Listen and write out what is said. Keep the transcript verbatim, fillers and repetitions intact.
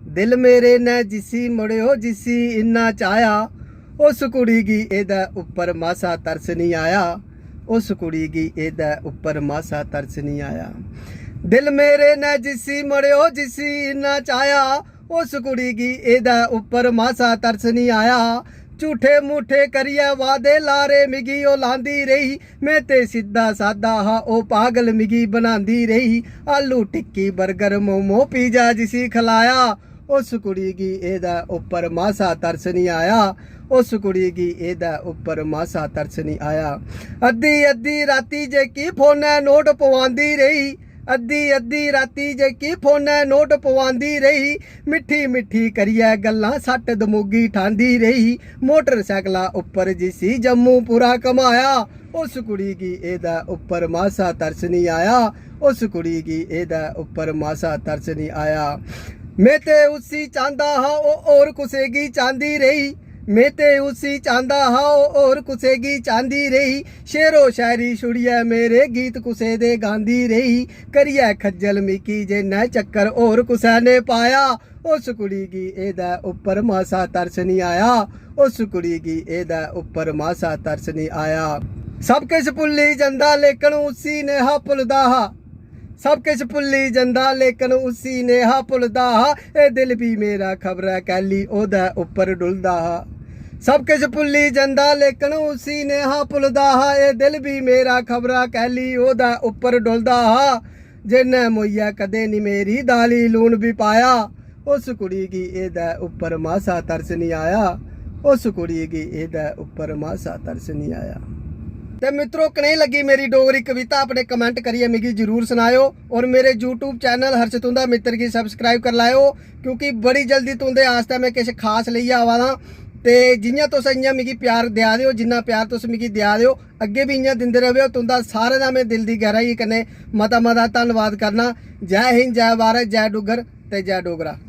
दिल मेरे ने जिसी मड़ेओ जिसी इन्ना चाह्या, उस कुड़ी गी एह्दे उप्पर मासा तरस निं आया। उस कुड़ी गी एह्दे उप्पर मासा तरस निं आया। दिल मेरे ने जिसी मड़ेओ जिसी इन्ना चाह्या, उस कुड़ी गी एह्दे उप्पर मासा तरस निं आया। झूठे मूठे करियै वादे लारे मिगी ओह् लांदी रेही। में ते सिद्धा सादा हा, ओह् पागल मिगी बनांदी रेही। आलू टिक्की बर्गर मोमो पिज्जा जिसी खलाया, उस कुड़ी गी एह्दे उप्पर मासा तरस निं आया। उस कुड़ी गी एह्दे उप्पर मासा तरस निं आया। अद्धी अद्धी राती जेह्की फोनै नोट पवांदी रेही, अद्धी अद्धी राती जेह्की फोनै नोट पवांदी रेही, मिट्ठी मिट्ठी करियै गल्लां सट्ट दमूगी ठांदी रेही। मोटरसैकला उप्पर जिसी जम्मू पूरा घमाया, उस कुड़ी गी एह्दे उप्पर मासा तरस निं आया। उस कुड़ी गी एह्दे उप्पर मासा तरस निं आया। में ते उसी चांह्दा हा, ओह् होर कुसै गी चांह्दी रेही। में ते उसी चांह्दा हा, ओह् होर कुसै गी चांह्दी रेही। शेरो शायरी छुड़ियै मेरे गीत कुसै दे गांदी रेही। करियै खज्जल मिकी जिन्नै चक्कर होर कुसै ने पाया, उस कुड़ी गी एह्दे उप्पर मासा तरस निं आया। उस कुड़ी गी एह्दे उप्पर मासा तरस निं आया। सब किश भुल्ली जंदा लेकन उसी नेहा भुलदा हा। सब किश भुल्ली जंदा लेकन उसी नेहा भुलदा हा। एह् दिल बी मेरा खबरै कैह्ली ओह्दे उप्पर डुलदा हा। सब किश भुल्ली जंदा लेकन उसी नेहा भुलदा हा। एह् दिल बी मेरा खबरै कैह्ली ओह्दे उप्पर डुलदा हा। जिन्नै मोइयै कदें निं मेरी दाली लून बी पाया, उस कुड़ी गी एह्दे उप्पर मासा तरस निं आया। उस कुड़ी गी एह्दे उप्पर मासा तरस निं आया। ते मित्रो, कनेही लग्गी मेरी डोगरी कविता, अपने कमेंट करियै मिगी जरूर सनाएओ। और मेरे YouTube चैनल हर्ष तुं'दा मित्तर गी सब्सक्राइब करी लैएओ, क्योंकि बड़ी जल्दी तुं'दे आस्तै में किश खास लेइयै आवा दा। ते जि'यां तुस इ'यां मिगी प्यार देआ दे ओ, जिन्ना प्यार तुस मिगी देआ दे ओ, अग्गें बी इ'यां दिंदे र'वेओ। तुं'दा सारें दा में दिल दी गैह्राई कन्नै मता मता धन्नवाद करना। जै हिंद, जै भारत, जै डुग्गर ते जै डोगरा।